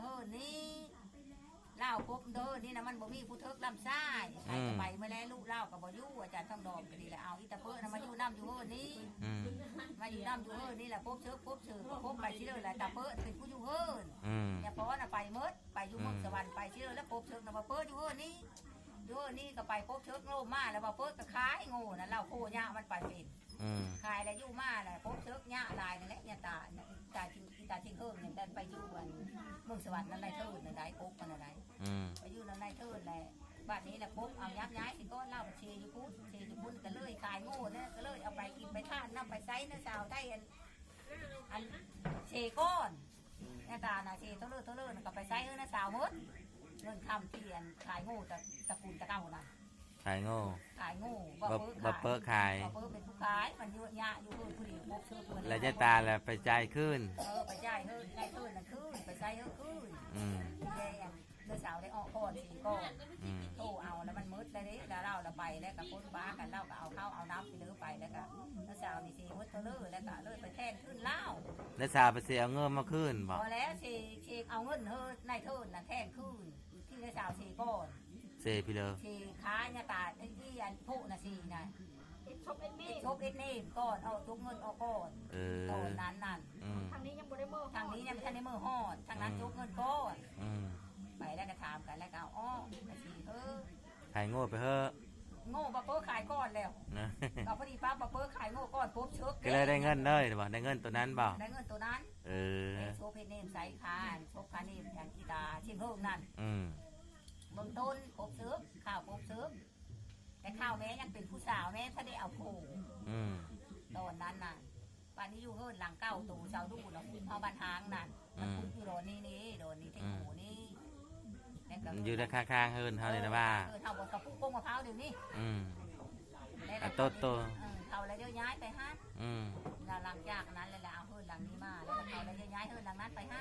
ເຮີນນີ້ ລາວພົບເຮີນນີ້ນະ ມັນບໍ່ມີຜູ້ເຖິກລ້ຳຊາຍ ໃຜກໍໄປໝົດແລ້ວ ລູກລາວກໍບໍ່ຢູ່ ອາຈານທອງດອນກໍດີແຫຼະ ເອົາອີຕາເປີະນະມາຢູ່ນຳຢູ່ເຮີນນີ້ ອືມ ມາຢູ່ນຳຢູ່ເຮີນນີ້ແຫຼະ ພົບເສິກພົບເສິກກໍພົບໄປຊິເລີຍລະ ຕາເປີະເປັນຜູ້ຢູ່ເຮີນ ອືມ ຍາພໍນະໄປໝົດ ໄປຢູ່ເມືອງສະຫວັນ ໄປຊິເລີຍລະ ພົບເສິກນະວ່າເປີະຢູ່ເຮີນນີ້ ຢູ່ເຮີນນີ້ກໍໄປພົບເສິກໂລມມາລະວ່າເປີະກໍຂາຍໂງ່ນະ ລາວໂຄຍາມັນໄປເປັນ ອືມ ຂາຍແລ້ວຢູ່ມາແລ້ວ ພົບເສິກຍາຫຼາຍນັ້ນແຫຼະ ຍາຕາ ຕາຈິງ ອີຕາຈິງເຮີງນັ້ນໄປຢູ່ອັນເມືອງສະຫວັນນຳນາຍເທີນນັ້ນໄດ໋ ພົບມັນນະໄດ໋ ອືມ ໄປຢູ່ນຳນາຍເທີນແຫຼະ ບາດນີ້ລະພົບເອົາຍັບຍ້າຍຊິກ່ອນ ລາວໄປເຊຢູ່ພຸ້ນ ເຊຢູ່ພຸ້ນກໍເລີຍຂາຍໂງ່ເດີ ກໍເລີຍເອົາໄປກິນໄປທານນຳ ໄປໃຊ້ນາສາວໄດ້ອັນ ອັນເຊກ່ອນ ຍາຕານະ ເຊໂຕເລີໂຕເລີນະ ກໍໄປໃຊ້ເຮືອນນາສາວໝົດ ເງິນຄຳທີ່ອັນຂາຍໂງ່ຕະ ຕະກຸນຕະເກົ່ານະ ຂາຍໂງ່ ຂາຍໂງ່ ບໍ່ ບໍ່ເປີະຂາຍ ບໍ່ເປີະຂາຍ ບໍ່ເປີະເປັນຜູ້ຂາຍ ມັນເຍາະຍະຢູ່ເຮີນຜູ້ດຽວ ບົກເຊີເພິ່ນ ແລ້ວຍາຍຕາລະໄປຈ່າຍຄືນ ເອີ ໄປຈ່າຍເຮີນ ນາຍເທີນນັ້ນຄືນ ໄປໃຊ້ເຮີນຄືນ ອືມ ແລ້ວອັນເດືອນສາວໄດ້ອອກກ່ອນ ຊິກ່ອນ ອືມ ໂທເອົາ ແລ້ວມັນໝົດແລ້ວເດ້ ແລ້ວລາວລະໄປ ແລ້ວກໍຄົນປາກັນ ລາວກໍເອົາເຂົ້າເອົານ້ຳໄປເລີຍ ໄປ ແລ້ວກໍເດືອນສາວນີ້ຊິໝົດເທົ່າເລີ ແລ້ວກໍເລີຍໄປແທນຄືນລາວ ເດືອນສາວໄປຊິເອົາເງິນມາຄືນບໍ່? ບໍ່ແລ້ວ ຊິ ຊິເອົາເງິນເຮີນ ນາຍເທີນນັ້ນແທນຄືນ ທີ່ເດືອນສາວຊິກ່ອນ ເຊພີເລີ ຊິຂາຍຍາຕາ ທີ່ອັນໂພນະສີນະ ເຮັດສົບເຮັດເນມ ເຮັດສົບເຮັດເນມກ່ອນ ເອົາຈົກເງິນອອກກ່ອນ ເອີ ຕອນນັ້ນນັ້ນ ອືມ ທາງນີ້ຍັງບໍ່ໄດ້ເມືອ ທາງນີ້ຍັງບໍ່ທັນໄດ້ເມືອຮອດ ທາງນັ້ນ ອືມ ຈົກເງິນກ່ອນ ອືມ ໄປແລ້ວກໍຖາມກັນ ແລ້ວກໍເອົາອອກ ກໍຊິເຮີ ຂາຍໂງ່ໄປເຮີ ໂງ່ບໍ່ເປີຂາຍກ່ອນແລ້ວ ນະ ກໍພໍດີປ້າບໍ່ເປີຂາຍໂງ່ກ່ອນ ປົບເສິກ ກໍເລີຍໄດ້ເງິນເລີຍບໍ່? ໄດ້ເງິນໂຕນັ້ນບໍ່? ໄດ້ເງິນໂຕນັ້ນ ເອີ ເຮັດສົບເຮັດເນມໃສ່ຄາ ສົບຄາເນມ ອັນອີຕາຊິງເຮີງນັ້ນ ອືມ ເບື້ອງຕົ້ນປົບເສິກ ຂ້າວປົບເສິກ ແຕ່ຂ້າວແມ່ຍັງເປັນຜູ້ສາວ ແມ່ທັນໄດ້ເອົາຜົວ ອືມ ຕອນນັ້ນນະ ບາດນີ້ຢູ່ເຮືອນຫຼັງເກົ່າ ໂຕເຈົ້າດູນະ ເຮົາບ້ານທາງນັ້ນ ມັນ ອືມ ປຸກຢູ່ດອນນີ້ນີ້ ດອນນີ້ ອືມ ເທັງໂຫນີ້ ແລ້ວກໍ ມັນຢູ່ໃນຂ້າງໆເຮືອນເຮົານີ້ນະວ່າ ເອີ ເຮົາບໍ່ ກໍປູກກົງມະພ້າວດຽວນີ້ ອືມ ແລ້ວກໍ ອາ ໂຕ ໂຕ ເອີ ເຂົາລະເດີຍ້າຍໄປຫັ້ນ ອືມ ແລ້ວຫຼັງຈາກນັ້ນແລ້ວ ແລ້ວເອົາເຮືອນຫຼັງນີ້ມາ ແລ້ວເຂົາລະເດີຍ້າຍເຮືອນຫຼັງນັ້ນໄປຫັ້ນ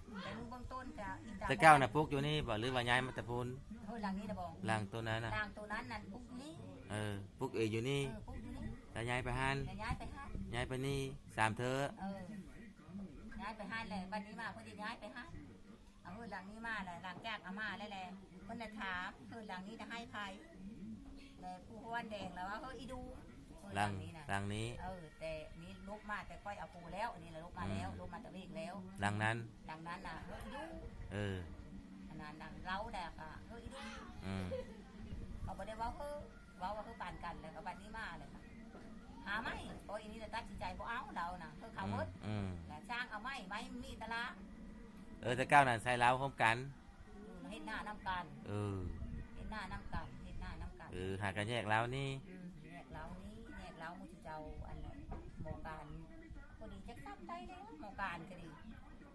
ອືມ ແຕ່ມື້ເບື້ອງຕົ້ນກະ ແຕ່ເກົ່ານະປຸກຢູ່ນີ້ບໍ່ ຫຼືວ່າຍ້າຍມາແຕ່ພຸ້ນ? ເຮືອນຫຼັງນີ້ນະບໍ່? ຫຼັງໂຕນັ້ນນະ? ຫຼັງໂຕນັ້ນນັ້ນປຸກຢູ່ນີ້ ເອີ ປຸກເອງຢູ່ນີ້ ເອີ ປຸກຢູ່ນີ້ ແລ້ວຍ້າຍໄປຫັ້ນ ແລ້ວຍ້າຍໄປຫັ້ນ ຍ້າຍໄປນີ້ ສາມເທື່ອ ເອີ ຍ້າຍໄປຫັ້ນແຫຼະ ບັດນີ້ມາເພິ່ນຊິຍ້າຍໄປຫັ້ນ ເອົາເຮືອນຫຼັງນີ້ມາແຫຼະ ຫຼັງຈາກເອົາມາແລ້ວແຫຼະ ເພິ່ນລະຖາມ ເຮືອນຫຼັງນີ້ນະໃຫ້ໃຜ? ແລະຜູ້ຮວນແດງລະວ່າ ເຮີອີດູ ເຮືອນຫຼັງນີ້ນະ ຫຼັງນີ້ ເອີ ແຕ່ນີ້ລົບມາແຕ່ຂ້ອຍເອົາຜົວແລ້ວ ອັນນີ້ລະລົບມາແລ້ວ ອືມ ລົບມາແຕ່ເວກແລ້ວ ຫຼັງນັ້ນ ຫຼັງນັ້ນນະ ເຮີອີດູ ເອີ ອັນນັ້ນນະ ເລົ່າແລ້ວກະ ເຮີອີດູ ອືມ ເຂົາບໍ່ໄດ້ເວົ້າເຮີ ເວົ້າວ່າຄືປານກັນ ແລ້ວກໍບັດນີ້ມາແລ້ວກໍຫາໃໝ່ ໂອ້ຍ ອີນີ້ລະຕັດສິນໃຈບໍ່ເອົາລາວນະ ຄືເຂົາເບິດ ອືມ ແລ້ວຊ່າງເອົາໃໝ່ ໃໝ່ມີຕະລາງ ເອີ ແຕ່ເກົ່ານັ້ນໃສ່ລາວຮ່ວມກັນ ເອີ ເຮັດນານຳກັນ ເອີ ເຮັດນານຳກັນ ເຮັດນານຳກັນ ເອີ ຫາກັນແຍກລາວນີ້ ອືມ ແຍກລາວນີ້ ແຍກລາວໝູ່ເຈົ້າ ອັນໝໍການ ພໍດີຈັກຊ້ຳໃດແລ້ວ ໝໍການກໍດີ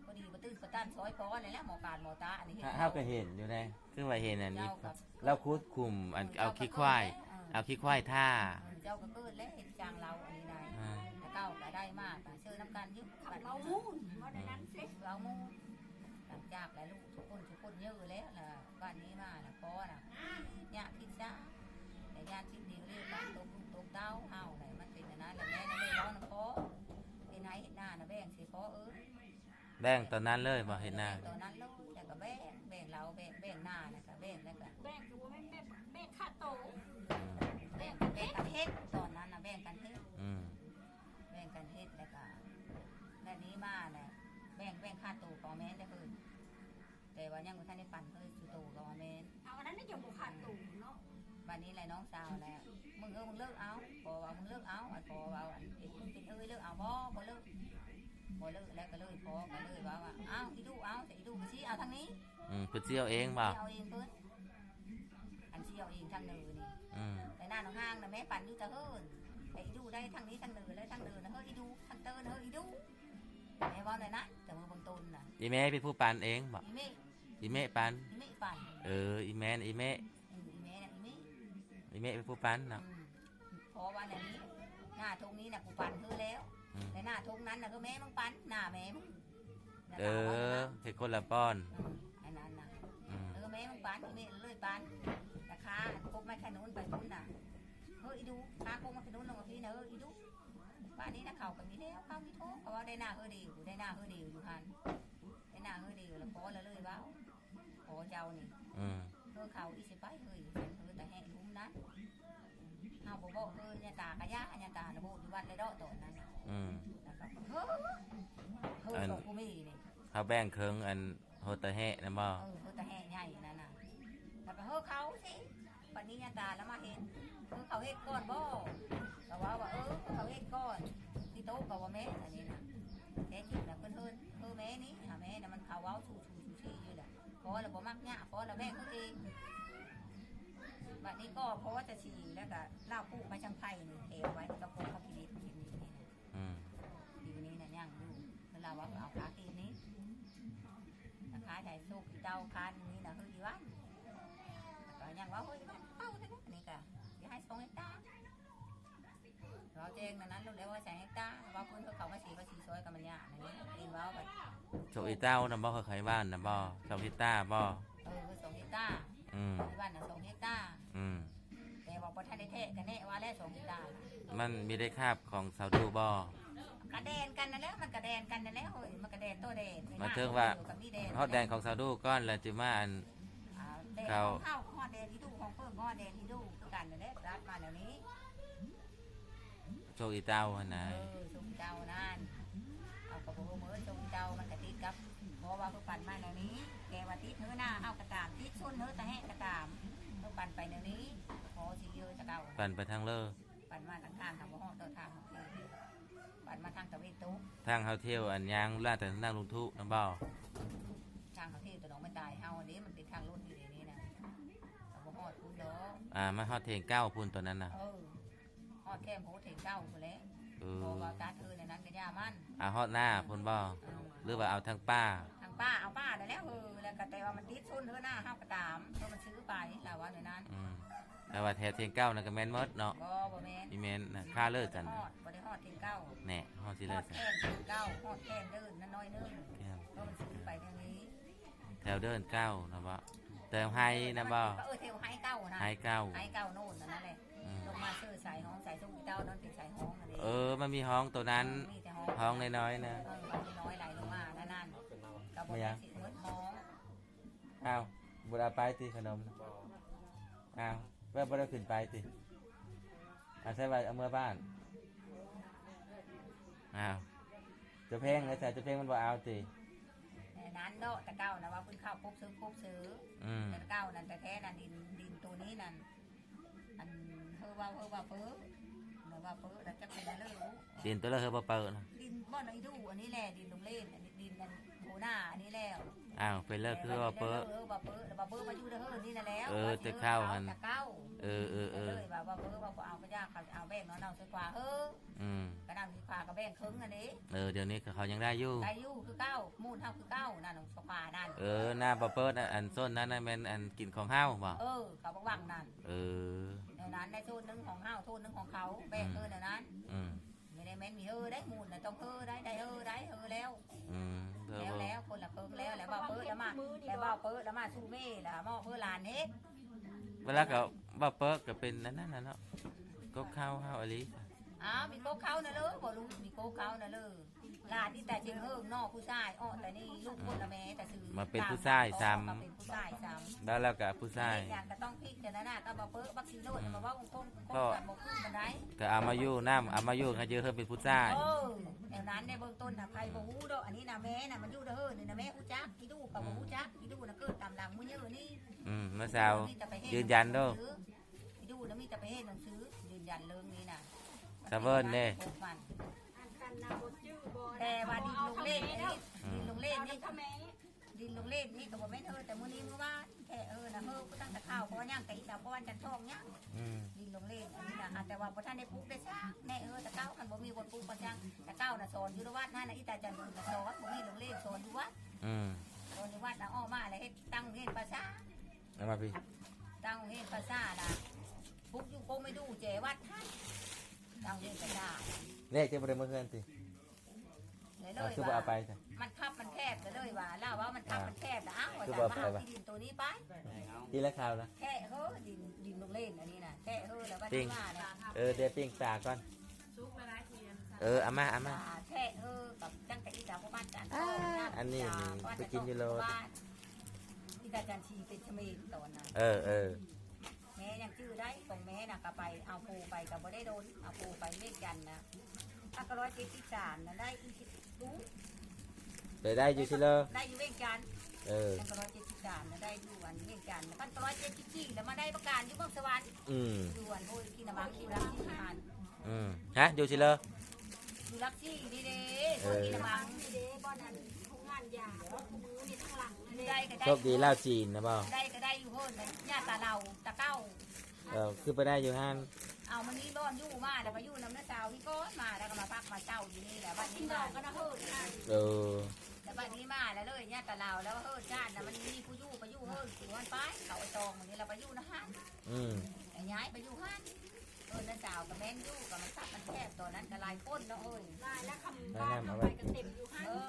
ພໍດີບໍ່ຕື່ນບໍ່ຕັນຊ່ອຍພໍແລ້ວ ໝໍການໝໍຕາ ອັນນີ້ເຮັດ ເຮົາກໍເຫັນຢູ່ໃດ ຄືວ່າເຫັນອັນນີ້ ລາວຂຸດຂຸມ ອັນ ເອີ ເອົາຂີ້ຄວາຍ ເຈົ້າກໍເກີດແລ້ວ ເອົາຂີ້ຄວາຍທາ ເອີ ເຈົ້າກໍເກີດແລ້ວ ເຮັດຈ້າງລາວອັນນີ້ນະ ອືມ ແຕ່ເກົ່າກໍໄດ້ມາກໍເຊີນນຳກັນຢູ່ ເວົ້າໝູ່ ເວົ້າໝູ່ ຫຼັງຈາກແລ້ວລູກທຸກຄົນ ທຸກຄົນເຍີແລ້ວ ລະບາດນີ້ມາລະພໍ່ນະ ຍາກຄິດຊະ ແຕ່ຢ້ານສິດນີ້ເລີຍ ຕົກລູກຕົກເຕົ້າເຮົາແຫຼະ ມັນເປັນອັນນັ້ນແຫຼະ ແມ່ນເລີຍເວົ້ານຳພໍ່ ເຮັດໄຮ່ເຮັດນານະ ແບ່ງໃຫ້ພໍ່ເອີຍ ແບ່ງຕອນນັ້ນເລີຍບໍ່ ເຮັດນາ ແບ່ງຕອນນັ້ນເລີຍ ແລ້ວກໍແບ່ງ ແບ່ງລາວ ແບ່ງ ແບ່ງນາ ແລ້ວກໍແບ່ງ ແລ້ວກໍ ແບ່ງກໍບໍ່ແມ່ນແບ່ງ ແບ່ງຄ່າໂຕ ອືມ ແບ່ງກັນເຮັດ ແບ່ງກັນເຮັດ ຕອນນັ້ນນະ ແບ່ງກັນເຮັດ ອືມ ແບ່ງກັນເຮັດ ແລ້ວກໍແບບນີ້ມາແຫຼະ ແບ່ງ ແບ່ງຄ່າໂຕກໍແມ່ນເດ້ເຮີ້ຍ ແຕ່ວ່າຍັງບໍ່ທັນໄດ້ປັນເຮີ້ຍ ຊຸໂຕກໍວ່າແມ່ນ ເອົາອັນນັ້ນນະ ຈະບໍ່ຂາດໂຕເນາະ ບາດນີ້ແຫຼະນ້ອງສາວແຫຼະ ມຶງເອີ ມຶງເລີກເອົາ ພໍ່ວ່າມຶງເລີກເອົາ ອັນພໍ່ວ່າອັນເປັນເປັນເອີຍເລີກເອົາ ບໍ່ ບໍ່ເລີກ ບໍ່ເລີກ ແລ້ວກໍເລີຍ ພໍ່ກໍເລີຍວ່າ ວ່າ ອ້າວ ອີດູ ເອົາ ແຕ່ອີດູກໍຊິເອົາທາງນີ້ ອືມ ເພິ່ນຊິເອົາເອງບໍ່ ຊິເອົາເອງເພິ່ນ ອັນຊິເອົາເອງທາງເນີນີ້ ອືມ ແຕ່ໜ້ານ້ອງຫ້າງນະ ແມ່ປັນຢູ່ແຕ່ເຮີ້ນ ແຕ່ອີດູໄດ້ທາງນີ້ທາງເນີ ແລ້ວທາງເນີນະ ເຮີ້ຍ ອີດູ ທາງເຕີນ ເຮີ້ຍ ອີດູ ແມ່ເວົ້າແນວນັ້ນ ແຕ່ມື້ເບື້ອງຕົ້ນນະ ອີແມ່ເປັນຜູ້ປັນເອງບໍ່ ອີແມ່ ອີແມ່ປັນ ອີແມ່ປັນ ເອີ ອີແມ່ນະ ອີແມ່ ເອີ ອີແມ່ນະ ອີແມ່ ອີແມ່ເປັນຜູ້ປັນເນາະ ອືມ ເພາະວ່າແນວນີ້ ໜ້າທົ່ງນີ້ນະ ກູປັນເຮີແລ້ວ ອືມ ແຕ່ໜ້າທົ່ງນັ້ນນະ ຄືແມ່ມຶງປັນ ໜ້າແມ່ມຶງ ເອີ ເຮັດຄົນລະປ້ອນ ເອີ ອັນນັ້ນນະ ອືມ ເອີ ແມ່ມຶງປັນ ແມ່ເລີຍປັນ ລາຄາກົກໄມ້ຂະໜູນໄປພຸ້ນນະ ເຮີອີດູ ຄາກົກໄມ້ຂະໜູນລົງມາພີ້ນະ ເຮີອີດູ ບາດນີ້ນະ ເຂົາກໍມີແລ້ວ ເຂົາມີໂທ ເຂົາເວົ້າໄດ້ໜ້າເຮີດຽວ ໄດ້ໜ້າເຮີດຽວຢູ່ຫັ້ນ ໄດ້ໜ້າເຮີດຽວ ແລ້ວ ພໍລະເລີຍເວົ້າ ພໍເຈົ້ານີ້ ອືມ ເຮີເຂົາອີຊິໄປເຮີ ເຮີຕາແຮງລຸ່ມນັ້ນ ເຮົາບໍ່ບອກເຮີຍາຕາກະຍາ ຍາຕາລະໂບດຢູ່ວັດແລ້ວເດາະຕອນນັ້ນ ອືມ ແລ້ວກໍເຮີ ເຮີ ອັນ ຂອງຜູ້ມີນີ້ ເຮົາແບ່ງເຄິ່ງອັນ ໂຮຕະແຮະນະບໍ່? ເອີ ໂຮຕະແຮະໃຫຍ່ນັ້ນນະ ແລ້ວກໍເຮີເຂົາຊິ ບັດນີ້ຍາຕາລະມາເຮັດ ເຮີເຂົາເຮັດກ່ອນບໍ່? ກໍເວົ້າວ່າ ເອີ ເຂົາເຮັດກ່ອນ ທີ່ໂຕະກໍບໍ່ແມ່ນອັນນີ້ນະ ແທ້ຈິງນະເພິ່ນເຮີ ເຮີແມ່ນີ້ ຫາແມ່ນະ ມັນເຂົາເວົ້າຊູ່ໆ ຊູ່ໆຢູ່ແຫຼະ ພໍລະບໍ່ມັກຍາກ ພໍລະແບ່ງເຂົາເອງ ບັດນີ້ກໍພໍຈະຊິ ແລ້ວກໍລາວປູກໄມ້ສັງໄພນີ້ແຖມໄວ້ ມັນກໍພໍເຂົາກິນເຮັດກິນນີ້ ອືມ ຢູ່ນີ້ນະຍັງຢູ່ ເພິ່ນລາວວ່າເອົາຄາເຂດນີ້ ລາຄາໃຫຍ່ໂຊກອີເຕົ້າຄານນີ້ນະ ເຮີອີວັນ ກໍຍັງວ່າ ໂອ້ຍ ເອົາແທ້ນີ້ກະຊິໃຫ້ສອງເຮັກຕາ ເວົ້າແຈ້ງນັ້ນໂລດແລ້ວວ່າສອງເຮັກຕາ ເວົ້າເພິ່ນເຂົາມາສີວ່າສີຊອຍກໍມັນຍາກນັ້ນເອງ ເຫັນເວົ້າແບບ ໂຊກອີເຕົ້ານຳບໍ່ ເຂົາໃຫ້ວ່ານຳບໍ່ ສອງເຮັກຕາບໍ່? ເອີ ສອງເຮັກຕາ ອືມ ໃຫ້ວ່ານະສອງເຮັກຕາ ອືມ ແຕ່ວ່າບໍ່ທັນໄດ້ແທະກະແນະວ່າແລ້ວສອງເຮັກຕາ ມັນມີໄດ້ຄາບຂອງຊາວດູບໍ່? ກະແດນກັນນັ້ນແຫຼະ ມັນກະແດນກັນນັ້ນແຫຼະເຮີຍ ມັນກະແດນຕໍ່ແດນ ໝາຍເຖິງວ່າ ເອີ ກະມີແດນ ຮອດແດນຂອງຊາວດູກ່ອນ ແລ້ວຈຶ່ງມາອັນ ອ່າ ແດນ ເຂົາ ຂອງເຮົາ ຮອດແດນອີດູ ຂອງເພິ່ນຮອດແດນອີດູຄືກັນນັ້ນແຫຼະ ຕັດມາແນວນີ້ ໂຊກອີເຕົ້າຫັ້ນນະ ເອີ ໂຊກອີເຕົ້ານັ້ນ ເຮົາກໍບໍ່ຮູ້ເມີ່ ໂຊກອີເຕົ້າມັນກະຕິດກັບ ເພາະວ່າເພິ່ນປັ່ນມາແນວນີ້ ແຕ່ວ່າຕິດເຮີນາເຮົາກໍຕາມ ຕິດຊົນເຮີຕາແຮະກໍຕາມ ເພິ່ນປັ່ນໄປແນວນີ້ ພໍຊິເຍອະຈະເກົ່າ ປັ່ນໄປທາງເລີ ປັ່ນມາທາງທາງ ທາງບໍ່ຮອດຕໍ່ທາງ ປັ່ນມາທາງຕາເວັນຕົກ ທາງເຮົາທ່ຽວອັນຍ່າງລາດແຕ່ນາງລຸງທຸນຳບໍ່? ທາງເຮົາທ່ຽວແຕ່ໜອງໄມ້ຕາຍເຮົາເດ້ ມັນເປັນທາງລົດຢູ່ໃນນີ້ນະ ກໍບໍ່ຮອດພຸ້ນດອກ ອ່າ ມາຮອດເຖງເກົ້າພຸ້ນຕອນນັ້ນນະ ເອີ ຮອດແຄມໂພເຖງເກົ້າພຸ້ນແຫຼະ ເອີ ເພາະວ່າຕັດເອີນອັນນັ້ນກະຢ່າມັນ ອ່າ ຮອດໜ້າພຸ້ນບໍ່? ເອີ ຫຼືວ່າເອົາທາງປ່າ? ທາງປ່າ ເອົາປ່ານັ້ນແຫຼະ ເອີ ແລ້ວກໍແຕ່ວ່າມັນຕິດຊົນເຮີໜ້າເຮົາກໍຕາມ ເພາະມັນຊື້ໄປ ລາວວ່າແນວນັ້ນ ອືມ ແຕ່ວ່າແຖວເຖງເກົ້ານັ້ນກໍແມ່ນໝົດເນາະ? ບໍ່ ບໍ່ແມ່ນ ມີແມ່ນນະ ຄາເລີກກັນ ບໍ່ຮອດ ບໍ່ໄດ້ຮອດເຖງເກົ້າ ແນ່ ຮອດຊິເລີກ ຮອດແຄມເຖງເກົ້າ ຮອດແຄມເດີນນັ້ນໜ້ອຍໜຶ່ງ ແຄມ ເພາະມັນຊື້ໄປທາງນີ້ ແຖວເດີນເກົ້ານະບໍ່? ແຖວໄຮນະບໍ່? ເອີ ແຖວໄຮເກົ້ານະ ໄຮເກົ້າ ໄຮເກົ້າໂນ່ນນັ້ນແຫຼະ ອືມ ລົງມາເຊີສາຍຫ້ອງ ສາຍຊົງເຈົ້ານັ້ນເປັນສາຍຫ້ອງນັ້ນເດ້ ເອີ ມັນມີຫ້ອງໂຕນັ້ນ ເອີ ມີແຕ່ຫ້ອງ ຫ້ອງນ້ອຍໆນະ ເອີ ຫ້ອງນ້ອຍໄຫຼລົງມານັ້ນ ກໍບໍ່ແມ່ນຊິໝົດຫ້ອງ ອ້າວ ບໍ່ໄດ້ເອົາໄປຕິຂະໜົມ? ບໍ່ ອ້າວ ແບບບໍ່ໄດ້ຂຶ້ນໄປຕິ? ອາໄສວ່າເອົາເມືອບ້ານ ອ້າວ ເຈົ້າແພງໄດ້ໃສ ເຈົ້າແພງມັນບໍ່ເອົາຕິ? ແຕ່ນັ້ນເນາະ ແຕ່ເກົ່ານະວ່າເພິ່ນເຂົ້າປົບເຊີປົບເຊີ ອືມ ແຕ່ເກົ່ານັ້ນແທ້ໆນັ້ນ ດິນ ດິນໂຕນີ້ນັ້ນ ອັນເຮີເວົ້າ ເຮີວ່າເປີ ເຮີວ່າເປີ ແລ້ວຈັກເປັນແນວເລີ ດິນໂຕລະເຮີບໍ່ເປີນະ ດິນບ່ອນອີດູ ອັນນີ້ແຫຼະ ດິນລົງເລນ ອັນນີ້ດິນອັນໂຫນ້າ ອັນນີ້ແລ້ວ ອ້າວ ເປັນແລ້ວຄືວ່າເປີ ເຮີວ່າເປີ ແລ້ວວ່າເປີມາຢູ່ເດີເຮີນີ້ນະແລ້ວ ເອີ ແຕ່ເກົ່າຫັ້ນ ແຕ່ເກົ່າ ເອີ ເອີ ເອີ ເລີຍວ່າ ວ່າເປີວ່າບໍ່ເອົາກະຢ່າ ເຂົາຊິເອົາແບ່ງເນາະ ເອົາໃສ່ຂວາເຮີ ອືມ ກະນຳໃສ່ຂວາກະແບ່ງເຄິ່ງຫັ້ນເດ້ ເອີ ດຽວນີ້ເຂົາຍັງໄດ້ຢູ່ ໄດ້ຢູ່ຄືເກົ່າ ມູນເຮົາຄືເກົ່ານັ້ນ ຂວານັ້ນ ເອີ ໜ້າບໍ່ເປີດ ອັນ ອັນໂຊນນັ້ນນະແມ່ນອັນກິນຂອງເຮົາບໍ່? ເອີ ເຂົາບັກຫວັງນັ້ນ ເອີ ແນວນັ້ນໄດ້ໂຊນໜຶ່ງຂອງເຮົາ ໂຊນໜຶ່ງຂອງເຂົາ ແບ່ງ ອືມ ເອີ ແນວນັ້ນ ອືມ ບໍ່ໄດ້ແມ່ນມີເຮີໄດ້ ໝູນນະຕ້ອງເຮີໄດ້ ໄດ້ເຮີໄດ້ ເຮີແລ້ວ ອືມ ແລ້ວ ແລ້ວ ຄົນລະເຄິ່ງແລ້ວ ແລ້ວເວົ້າເປີດລະມາ ແລ້ວເວົ້າເປີດລະມາສູ່ເມລະມອບເຮີຫຼານເຮັດ ເວລາກໍເວົ້າເປີດກໍເປັນອັນນັ້ນນະເນາະ ກົກເຂົ້າເຮົາອີ່ຫຼີ ອ້າວ ມີກົກເຂົ້ານະເລີ ບໍ່ລູກ ມີກົກເຂົ້ານະເລີ ຫຼານນີ້ແຕ່ຊິເຮີເນາະ ຜູ້ຊາຍ ເອາະແຕ່ນີ້ ລູກຄົນລະແມ່ແຕ່ຊື່ ມາເປັນຜູ້ຊາຍຊ້ຳ ເປັນຜູ້ຊາຍຊ້ຳ ແລ້ວ ແລ້ວກໍຜູ້ຊາຍ ເຮັດຫຍັງກໍຕ້ອງພິຈາລະນາ ກໍເວົ້າເປີດບັກຊີໂລດ ອືມ ມາເວົ້າຄົນ ຄົນກັນບໍ່ຄືປານໃດ ກໍເອົາມາຢູ່ນຳ ເອົາມາຢູ່ໃຫ້ເຈີເຮີເປັນຜູ້ຊາຍ ເອີ ແນວນັ້ນໃນເບື້ອງຕົ້ນນະ ໃຜບໍ່ຮູ້ດອກ ອັນນີ້ນະແມ່ນະ ມັນຢູ່ເດີເຮີນີ້ນະ ແມ່ຮູ້ຈັກ ອີດູກໍບໍ່ຮູ້ຈັກ ອີດູນະເກີດຕາມຫຼັງມື້ເຍີນີ້ ອືມ ມາສາວ ມີແຕ່ໄປເຮັດ ຢືນຢັນເດີ ອີດູນະມີແຕ່ໄປເຮັດໜັງສື ຢືນຢັນເລື່ອງນີ້ນະ ສະເວີນເດ້ ແຕ່ວ່າດິນລົງເລນນີ້ ອືມ ດິນລົງເລນນີ້ ດິນລົງເລນນີ້ກໍບໍ່ແມ່ນເຮີແຕ່ມື້ນີ້ມື້ວານ ແທ້ເຮີນະ ເຮີຜູ້ຕັ້ງແຕ່ເຊົ້າ ເພາະວ່າຍັງແຕ່ອີສາວພອນຈັນທອງຍັງ ອືມ ດິນລົງເລນອັນນີ້ນະ ແຕ່ວ່າບໍ່ທັນໄດ້ປຸກໄດ້ສ້າງ ແນ່ເຮີແຕ່ເກົ່າ ຄັນບໍ່ມີບ່ອນປຸກບ່ອນສ້າງ ແຕ່ເກົ່ານະສອນຢູ່ໃນວັດຫັ້ນນະ ອີຕາຈັນເພິ່ນກໍສອນ ບໍ່ມີໂລງເລນ ສອນຢູ່ວັດ ອືມ ສອນຢູ່ວັດນະ ອອກມາແລ້ວເຮັດຕັ້ງໂຮງຮຽນພາສາ ເອົາມາພີ້ ຕັ້ງໂຮງຮຽນພາສາລະ ປຸກຢູ່ໂຄງໄມ້ດູ່ແຈວັດຫັ້ນ ຕັ້ງໂຮງຮຽນພາສາ ແລກຈະບໍ່ໄດ້ມາເຮືອນຕິ? ເລີຍ ເອົາ ຄືບໍ່ເອົາໄປຊະ? ມັນຄັບມັນແຄບ ກໍເລີຍວ່າ ລາວວ່າມັນຄັບ ອ່າ ມັນແຄບລະ ອ້າວ ຄືບໍ່ເອົາໄປວະ? ທີ່ດິນໂຕນີ້ໄປ ທີ່ລະຄາວລະ ແຄະເຮີ ດິນ ດິນໂຮງຮຽນອັນນີ້ນະ ແຄະເຮີ ແລ້ວວ່າ ປີ້ງ ທີ່ວ່ານະ ເອີ ດຽວປີ້ງປາກ່ອນ ສຸກແລ້ວນະ ທີ່ອັນ ເອີ ເອົາມາ ເອົາມາ ແຄະເຮີ ກັບຈັ່ງກະອີ ຈາກບໍ່ມັນອັນ ອ່າ ອັນນີ້ນີ້ໄປກິນຢູ່ໂລດ ທີ່ອາຈານຊີເປັນຂະເໝນຕອນນັ້ນ ເອີ ເອີ ແມ່ຍັງຈື່ໄດ້ ຂອງແມ່ນະ ກໍໄປເອົາໂພໄປ ກໍບໍ່ໄດ້ດົນ ເອົາໂພໄປວຽງຈັນນະ ພັນເກົ້າຮ້ອຍເຈັດສິບສາມນະ ໄດ້ອີກ ໄປໄດ້ຢູ່ຊິເລີ ໄດ້ຢູ່ວຽງຈັນ ເອີ ພັນເກົ້າຮ້ອຍເຈັດສິບສາມນະ ໄດ້ຢູ່ອັນວຽງຈັນ ພັນເກົ້າຮ້ອຍເຈັດສິບສີ່ແລ້ວມາໄດ້ປະການຢູ່ເມືອງສະຫວັນ ອືມ ຢູ່ອັນໂພຍກິນນະມັງ ຢູ່ຫຼັກສີ່ຫັ້ນ ອືມ ຮະ ຢູ່ຊິເລີ ຢູ່ຫຼັກສີ່ນີ້ເດ້ ເອີ ໂພຍກິນນະມັງນີ້ເດ້ ບ່ອນອັນໂຮງງານຢາ ມື້ນີ້ທາງຫຼັງນີ້ເດ້ ໂຊກດີລາວຈີນນະບໍ່ ໄດ້ກໍໄດ້ຢູ່ເຮີ້ນ ຍາຕາເຫຼົ່າ ຕາເກົ່າ ເອີ ຄືໄປໄດ້ຢູ່ຫັ້ນ ເອົາ ມັນມີບ່ອນຢູ່ ມາແລ້ວໄປຢູ່ນຳນ້າສາວນີ້ກ່ອນ ມາແລ້ວກໍມາພັກມາເຊົາຢູ່ນີ້ແຫຼະ ບັດນີ້ມາ ເອີ ແລ້ວບັດນີ້ມາແລ້ວເລີຍ ຍາຕາເຫຼົ່າ ແລ້ວເຮີ້ນຊານນະ ມັນມີຜູ້ຢູ່ ໄປຢູ່ເຮີ້ນ ຢູ່ຫັ້ນໄປ ເຂົາໄອ້ຕອງນີ້ ແລ້ວໄປຢູ່ນະຫັ້ນ ອືມ ແລ້ວຍ້າຍໄປຢູ່ຫັ້ນ ເອີ ນ້າສາວກໍແມ່ນຢູ່ ກໍມັນຄັບມັນແຄບ ຕອນນັ້ນກໍຫຼາຍຄົນເນາະເອີຍ ຫຼາຍແລ້ວ ຄຳບ້ານເຮົາໄປກໍເຕັມຢູ່ຫັ້ນ ເອີ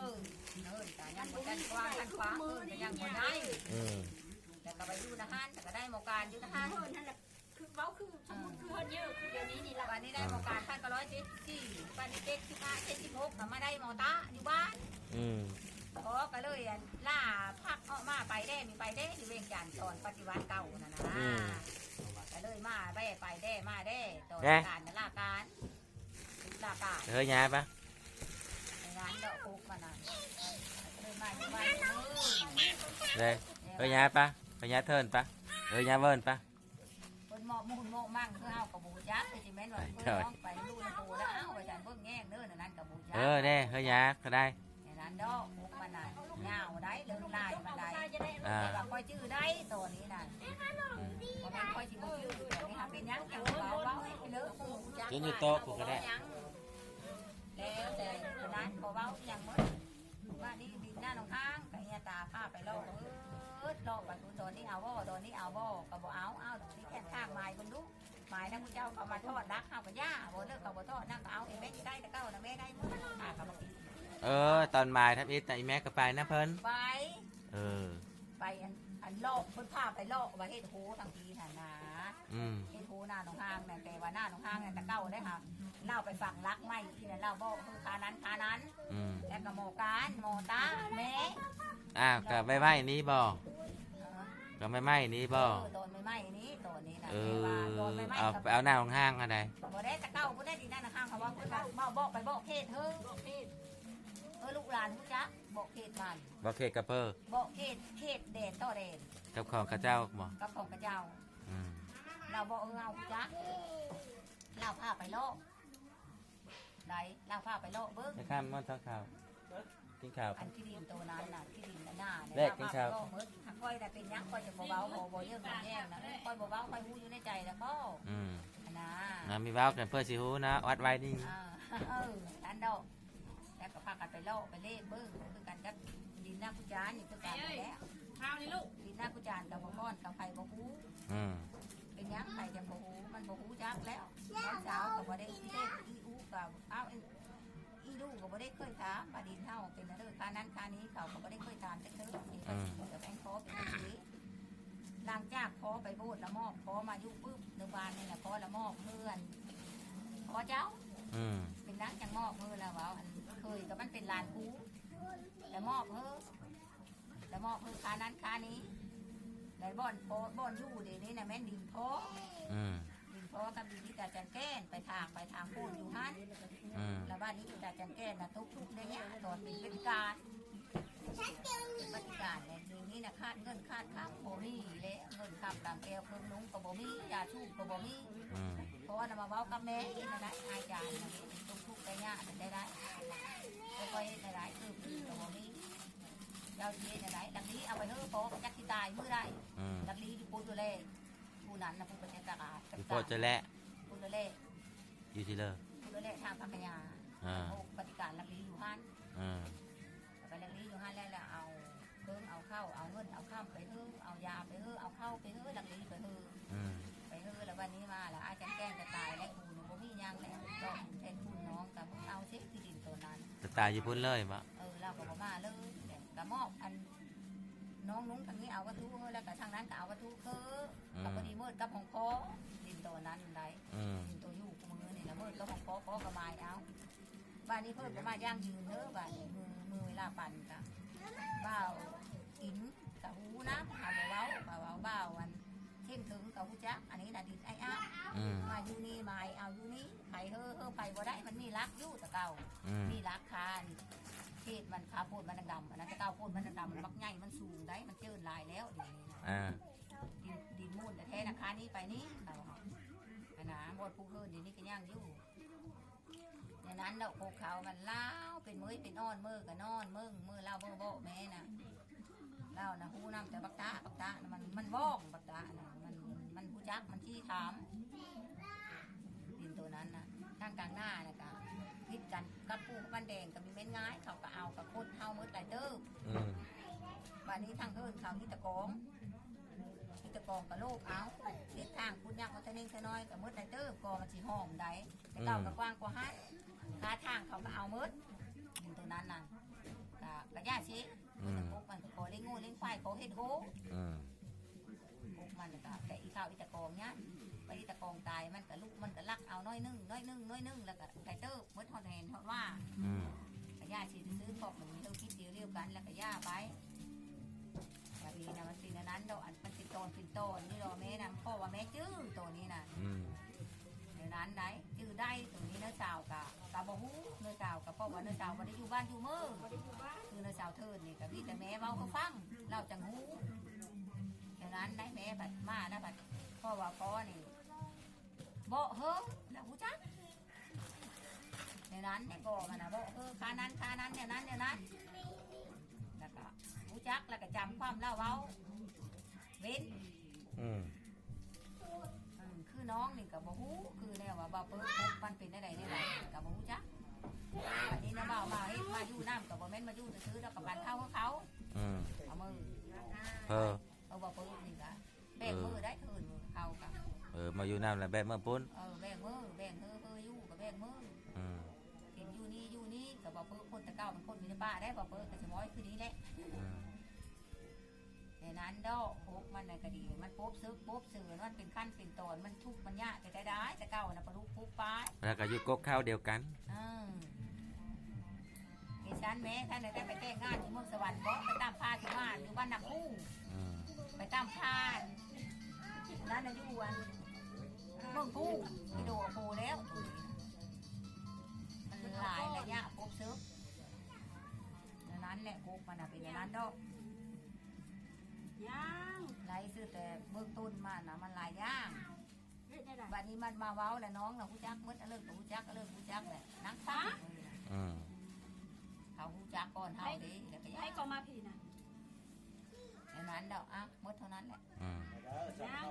ເອີ ກໍຍັງບໍ່ທັນກວ້າງທັນຂວາງ ເອີ ກໍຍັງບໍ່ໄດ້ ອືມ ແລ້ວກໍໄປຢູ່ນະຫັ້ນ ແລ້ວກໍໄດ້ໝໍການຢູ່ນະຫັ້ນ ເຮີ້ນຫັ້ນແຫຼະ ຄືເວົ້າຄືສົມມຸດຄືເຮີ້ນເຢີ ຄືດຽວນີ້ນີ້ລະ ບັດນີ້ໄດ້ໝໍການ ພັນເກົ້າຮ້ອຍເຈັດສິບສີ່ ບັດນີ້ເຈັດສິບຫ້າ ເຈັດສິບຫົກກໍມາໄດ້ໝໍຕາຢູ່ບ້ານ ອືມ ກໍ ກໍເລີຍອັນ ລາພັກອອກມາໄປແດ່ ມີໄປແດ່ຢູ່ວຽງຈັນ ຕອນປະຕິວັດເກົ່າຫັ້ນນະ ອືມ ກໍເລີຍມາແດ່ ໄປແດ່ ມາແດ່ ຕອນ ແດ່ ການລາການ ລາການ ເຮີຍ ຍ້າຍປະ ງານດອກໂອກມານະ ເລີຍມາຢູ່ບ້ານ ເອີ ເຮີຍ ຍ້າຍປະ ເຮີຍ ຍ້າຍເທີນປະ ເຮີຍ ຍ້າຍເວີນປະ ເພິ່ນເມາະມູນເມາະມັງຄືເຮົາກໍບໍ່ຮູ້ຈັກ ຄືຊິແມ່ນວ່າເພິ່ນເອົາໄປນຳລູກນຳໂຕແລ້ວ ອ້າວ ວ່າຊັ້ນເບິ່ງແຍງເດີ ນັ້ນກໍບໍ່ຮູ້ຈັກ ເອີ ແດ່ ເຮີຍ ຍາກກໍໄດ້ ແນວນັ້ນດອກ ພວກມັນນະຍາວໄດ້ ເລື່ອງຫຼາຍມັນໄດ້ ອ່າ ແຕ່ວ່າຂ້ອຍຈື່ໄດ້ໂຕນີ້ນະ ອືມ ບໍ່ແມ່ນຂ້ອຍຊິບໍ່ຈື່ ໂຕນີ້ຫາເປັນຫຍັງຈັ່ງເວົ້າ ເວົ້າໃຫ້ເລີກຮູ້ຈັກ ຢູ່ໂຕະພຸ້ນກໍໄດ້ ແລ້ວແຕ່ນັ້ນ ບໍ່ເວົ້າຫຍັງໝົດ ວ່ານີ້ດິນໜ້າໜອງຫ້າງ ກໍເຮຍຕາພາໄປເລາະ ເອີ ເລາະໄປພຸ້ນ ໂຕນີ້ເອົາບໍ່ ໂຕນີ້ເອົາບໍ່ ກໍບໍ່ເອົາ ເອົາຊິແຂ້ງຂ້າງໝາຍເບິ່ງດູ ໝາຍນຳຜູ້ເຈົ້າເຂົາມາທອດຫຼັກ ເຮົາກໍຢ່າ ບໍ່ເລີກເຂົາບໍ່ທອດນຳ ກໍເອົາ ອີແມ່ຊິໄດ້ແຕ່ເກົ່ານະ ແມ່ໄດ້ໝົດ ຫາກໍບໍ່ກິນ ເອີ ຕອນໝາຍທຳອິດນະ ອີແມ່ກໍໄປນຳເພິ່ນ ໄປ ເອີ ໄປອັນ ອັນເລາະ ເພິ່ນພາໄປເລາະ ວ່າເຮັດໂຮທາງພີ້ຫັ້ນນະ ອືມ ເຮັດໂຮໜ້າໜອງຫ້າງນັ້ນ ແຕ່ວ່າໜ້າໜອງຫ້າງນັ້ນແຕ່ເກົ່າໄດ້ຫາ ລາວໄປຝັງຫຼັກໃໝ່ທີ່ນັ້ນ ລາວເວົ້າຄືຄານັ້ນຄານັ້ນ ອືມ ແລ້ວກໍໝໍການ ໝໍຕາ ແມ່ ອ້າວ ກໍໃໝ່ໆນີ້ບໍ່ ເອີ ກໍໃໝ່ໆນີ້ບໍ່ ເອີ ຕອນໃໝ່ໆນີ້ ຕອນນີ້ນະ ເອີ ແຕ່ວ່າຕອນໃໝ່ໆ ເອົາ ກໍໄປເອົາໜ້າຫ້າງຫັ້ນໃດ ບໍ່ໄດ້ ແຕ່ເກົ່າບໍ່ໄດ້ດີນັ້ນນະ ຫ້າງເຂົາວ່າ ເພິ່ນວ່າ ເວົ້າ ເບາະ ໄປເບາະເຂດເຮີ້ ເອີ ລູກຫຼານຮູ້ຈັກ ເບາະເຂດມັນ ເບາະເຂດກັບເພິ່ນ ເບາະເຂດ ເຂດແດນຕໍ່ແດນ ກັບຂອງເຂົາເຈົ້າບໍ່ ກັບຂອງເຂົາເຈົ້າ ອືມ ລາວເວົ້າ ເອີ ເຮົາຮູ້ຈັກ ລາວພາໄປເລາະ ໄດ້ ລາວພາໄປເລາະເບິ່ງ ໄປຂ້າມມ່ອນເຈົ້າເຂົ້າ ກິນເຂົ້າ ອັນທີ່ດິນໂຕນັ້ນນະ ທີ່ດິນອັນໜ້າແລກກິນເຂົ້າ ຂ້ອຍນະເປັນຫຍັງ ຂ້ອຍຈະບໍ່ເວົ້າ ບໍ່ ບໍ່ເຢີ້ງບໍ່ແຍ່ງນະ ຂ້ອຍບໍ່ເວົ້າ ຂ້ອຍຮູ້ຢູ່ໃນໃຈແລ້ວກໍ ອືມ ນະ ນະ ມີເວົ້າກັນເພື່ອຊິຮູ້ເນາະ ອອດໄວ້ນີ້ ເອີ ເອີ ນັ້ນດອກ ແລ້ວກໍພາກັນໄປເລາະໄປເລກເບິ່ງ ຄືກັນກັບດິນນາຄູຈານນີ້ຄືກັນແຫຼະ ຂ່າວນີ້ລູກ ດິນນາຄູຈານກໍບໍ່ຟ້ອນກັບໃຜບໍ່ຮູ້ ອືມ ເປັນຫຍັງໃຜຈະບໍ່ຮູ້ ມັນບໍ່ຮູ້ຈັກແລ້ວ ຕອນເຊົ້າກໍບໍ່ໄດ້ເຮັດອີອູກໍເອົາ ອີລູກກໍບໍ່ໄດ້ເຄີຍຖາມວ່າດິນເຮົາເປັນອັນເດີ ຄ່ານັ້ນຄ່ານີ້ ເຂົາກໍບໍ່ໄດ້ເຄີຍຖາມຈັກເທື່ອ ເປັນພາສີ ອືມ ກັບແອງຂໍເປັນພາສີ ຫຼັງຈາກຂໍໄປໂບດລະມອບ ຂໍມາຢູ່ປຶບ ໃນບ້ານນີ້ລະ ຂໍລະມອບເຮືອນ ຂໍເຈົ້າ ອືມ ເປັນນາງຈັ່ງມອບເຮີລະ ເວົ້າອັນເຄີຍກໍມັນເປັນຫຼານກູ ລະມອບເຮີ ລະມອບເຮີຄ່ານັ້ນຄ່ານີ້ ລະບ່ອນພໍ່ ບ່ອນຢູ່ເດນີ້ນະແມ່ນດິນພໍ່ ອືມ ດິນພໍ່ກັບດິນທີ່ຕາຈັນແກ່ນ ໄປຖາງ ໄປຖາງໂພນຢູ່ຫັ້ນ ອືມ ລະບາດນີ້ຕາຈັນແກ່ນນະຕົກທຸກໄດ້ຍາກຕອນເປັນເວດການ ປະຕິການແລ້ວ ດຽວນີ້ນະຂາດເງິນຂາດຄຳບໍ່ມີແລ້ວ ເງິນຄຳກຳແກ້ວເຄິ່ງນຸ່ງກໍບໍ່ມີ ຢາສູບກໍບໍ່ມີ ອືມ ພໍ່ນະມາເວົ້າກັບແມ່ ເຮັດແນວໃດ ອາຈານນະ ຕົກທຸກໄດ້ຍາກ ເຮັດແນວໃດ ຂ້ອຍເຮັດແນວໃດ ຄືກິນກໍບໍ່ມີ ເຈົ້າຊິເຮັດແນວໃດ ຫຼັກດີເອົາໄປເຮີພໍ່ ຈັກຊິຕາຍມື້ໃດ ອືມ ຫຼັກດີຢູ່ໂພນໂຕແລ ຜູ້ນັ້ນນະ ຜູ້ປະເທດຕາກາ ຢູ່ໂພນໂຕແລ ໂພນໂຕແລ ຢູ່ທີ່ເລີ ໂພນໂຕແລ ທາງພັກກະຍາ ອ່າ ໂອ ປະຕິການຫຼັກດີຢູ່ຫັ້ນ ອ່າ ໄປຫຼັກລີຢູ່ຫັ້ນແຫຼະ ແລ້ວເອົາເຄິ່ງເອົາເຂົ້າ ເອົາເງິນເອົາຄຳໄປເຮີ ເອົາຢາໄປເຮີ ເອົາເຂົ້າໄປເຮີ ຫຼັກລີໄປເຮີ ອືມ ໄປເຮີ ແລ້ວບັດນີ້ມາ ແລ້ວອາຈານແກ້ນກໍຕາຍແລ້ວ ປູນບໍ່ມີຫຍັງແລ້ວ ດອກແທນຄຸນນ້ອງກໍເອົາເສຍທີ່ດິນໂຕນັ້ນ ກໍຕາຍຢູ່ພຸ້ນເລີຍບໍ? ເອີ ລາວກໍບໍ່ມາເລີຍ ກໍມອບອັນ ນ້ອງນຸ່ງທາງນີ້ເອົາວັດຖຸເຮີ ແລ້ວກໍທາງນັ້ນກໍເອົາວັດຖຸຄື ອືມ ກໍພໍດີເມີດກັບຂອງພໍ່ ດິນໂຕນັ້ນໄດ໋ ອືມ ດິນໂຕຢູ່ຄູ່ມື້ນີ້ນະ ເມີດກັບຂອງພໍ່ ພໍ່ກໍໝາຍເອົາ ບາດນີ້ເພິ່ນກໍມາຢັ້ງຢືນເດີ ບາດນີ້ ມື້ເວລາປັ່ນກະ ບ່າວອິນກະຮູ້ນຳ ຫາກບໍ່ເວົ້າ ບ່າວເວົ້າ ບ່າວອັນ ເທິງເທິງກະຮູ້ຈັກ ອັນນີ້ນະດິນອ້າຍອາດ ອືມ ມາຢູ່ນີ້ ມາເອົາຢູ່ນີ້ ໃຜເຮີ ເຮີ ໄປບໍ່ໄດ້ ມັນມີຫຼັກຢູ່ແຕ່ເກົ່າ ອືມ ມີຫຼັກຄາ ເຂດມັນຄາໂພດມັນດຳໆ ອັນນັ້ນ ແຕ່ເກົ່າໂພດມັນດຳໆ ມັນບັກໃຫຍ່ ມັນສູງໄດ໋ ມັນເຈີນຫຼາຍແລ້ວ ດຽວນີ້ນະ ອ່າ ດິນ ດິນມູນແທ້ໆນະ ຄານີ້ໄປນີ້ ເຂົາວ່າ ອັນນະ ບ່ອນປູກເຮືອນດຽວນີ້ກະຍັງຢູ່. ແນວນັ້ນດອກ ພວກເຂົາມັນລາວ ເປັນເມີຍເປັນອ່ອນ ເມີຍກະນອນ ເມີຍ ເມີຍລາວເມີຍເບາະແມ່ນະ ລາວນະຮູ້ນຳແຕ່ບັກຕາ ບັກຕານະ ມັນ ມັນວອງ ບັກຕານະ ມັນ ມັນຮູ້ຈັກ ມັນຂີ້ຖາມ ດິນໂຕນັ້ນນະ ທາງກາງນານະກະຜິດກັນກັບປູກະປານແດງ ກະມີແມ່ນງ່າຍ ເຂົາກະເອົາກະຄົດເຮົາໝົດຫຼາຍເຕີບ ອືມ ບາດນີ້ທາງເຮືອນເຂົາມີແຕ່ກອງ ມີແຕ່ກອງກະໂລກເອົາ ເຮັດທາງຂຸດຍາກມາເທື່ອໜຶ່ງເທື່ອໜ້ອຍກະໝົດຫຼາຍເຕີບ ກໍມັນຊິຫ້ອມໃດ ແຕ່ເກົ່າ ອືມ ກະກວ້າງກວ່າຫັ້ນ ຄາທາງເຂົາກະເອົາໝົດ ດິນໂຕນັ້ນນະ ກະ ກະຢ່າຊິ ອືມ ແຕ່ກົກມັນກະຂໍລ້ຽງງົວລ້ຽງຄວາຍ ຂໍເຮັດໂຮງ ອືມ ກົກມັນກະ ແຕ່ອີເຖົ້າອີຕາກອງຍາມ ໄປອີຕາກອງຕາຍ ມັນກະລຸກ ມັນກະລັກເອົາໜ້ອຍໜຶ່ງ ໜ້ອຍໜຶ່ງ ໜ້ອຍໜຶ່ງ ແລ້ວກະໄປເຕີບ ໝົດຮອດແຮນຮອດວ່າ ອືມ ກະຢ່າຊິຊື່ໆ ເພາະມັນມີເລື່ອງຜິດດຽວດຽວກັນ ແລ້ວກະຢ່າໄປ ບາດນີ້ນະ ມັນເປັນອັນນັ້ນດອກ ອັນ ມັນເປັນຕອນເປັນຕອນນີ້ດອກ ແມ່ນະ ເພາະວ່າແມ່ຈື່ໂຕນີ້ນະ ອືມ ແນວນັ້ນໃດ ຈື່ໄດ້ໂຕນີ້ ນ້າສາວກະ ກະບໍ່ຮູ້ ນ້າສາວກະ ເພາະວ່ານ້າສາວບໍ່ໄດ້ຢູ່ບ້ານຢູ່ເມືອງ ບໍ່ໄດ້ຢູ່ບ້ານ ຄືນ້າສາວເທີນນີ້ກະມີແຕ່ແມ່ເວົ້າໃຫ້ຟັງ ລາວຈັ່ງຮູ້ ແນວນັ້ນໃດ ແມ່ພັດມານະ ພັດ ເພາະວ່າພໍ່ນີ້ ເບາະເຮີ ລະຮູ້ຈັກ ແນວນັ້ນ ແມ່ກໍມັນນະ ເບາະເຮີ ຄານັ້ນ ຄານັ້ນ ແນວນັ້ນ ແນວນັ້ນ ລະກະຮູ້ຈັກ ລະກະຈຳຄວາມລາວເວົ້າເວັ້ນ ອືມ ອືມ ຄືນ້ອງນີ້ກະບໍ່ຮູ້ ຄືແນວວ່າບ່າວເປີກ ມັນເປັນແນວໃດແນວໃດກະບໍ່ຮູ້ຈັກ ບາດນີ້ນະ ບ່າວ ບ່າວເຮັດມາຢູ່ນຳ ກະບໍ່ແມ່ນມາຢູ່ຊື່ໆ ດອກ ກະປັນເຂົ້າໃຫ້ເຂົາ ອືມ ເອົາມື ເອີ ເອີ ບ່າວເປີກນີ້ກະ ແບ່ງ ອືມ ມື້ໄດ້ຄືນເຂົາກະ ເອີ ມາຢູ່ນຳລະແບ່ງມື້ພຸ້ນ ເອີ ແບ່ງມື້ ແບ່ງເຮີ ເຮີຢູ່ກະແບ່ງມື້ ອືມ ເຫັນຢູ່ນີ້ຢູ່ນີ້ກະບໍ່ເປີກ ຄົນແຕ່ເກົ່າມັນຄົນຢູ່ໃນປ່າໄດ໋ ບໍ່ເປີກກະຊິມາຢູ່ຄືນີ້ແຫຼະ ອືມ ແນວນັ້ນດອກ ພວກມັນນະກະດີ ມັນປົບເສິກປົບເສີນ ມັນເປັນຂັ້ນເປັນຕອນ ມັນທຸກມັນຍາກແຕ່ໃດໆ ແຕ່ເກົ່ານະ ປະລຸກປຸກປາຍ ລະກະຢູ່ກົກເຄົ້າດຽວກັນ ເອີ ເຮັດຊັ້ນແມ້ ທ່ານໄດ້ໄປແຕ່ງງານຢູ່ເມືອງສະຫວັນບໍ ໄປຕາມພາທີ່ມາຢູ່ບ້ານນາຄູ ອືມ ໄປຕາມພາ ນັ້ນນະ ຢູ່ອັນເມືອງພູ ໄປໂດໂພແລ້ວ ມັນຫຼາຍລະຍະປົບເສິກ ນັ້ນແຫຼະ ກົກມັນນະເປັນອັນນັ້ນດອກ ຢ່າງ ໄລ່ຊື່ແຕ່ເບື້ອງຕົ້ນມານະ ມັນຫຼາຍຢ່າງ ເຮັດແນວໃດ ບາດນີ້ມັນມາເວົ້າແລ້ວ ນ້ອງລະຮູ້ຈັກໝົດ ອາເລີກກະຮູ້ຈັກ ອາເລີກຮູ້ຈັກແຫຼະ ນັ່ງຟັງ ຮະ ເຂົາຮູ້ຈັກກ່ອນເຮົາເດ້ ລະກະຢ່າງ ໃຜກໍມາພີ້ນະ ແນວນັ້ນດອກ ອະ ໝົດເທົ່ານັ້ນແຫຼະ ອືມ ຢ່າງ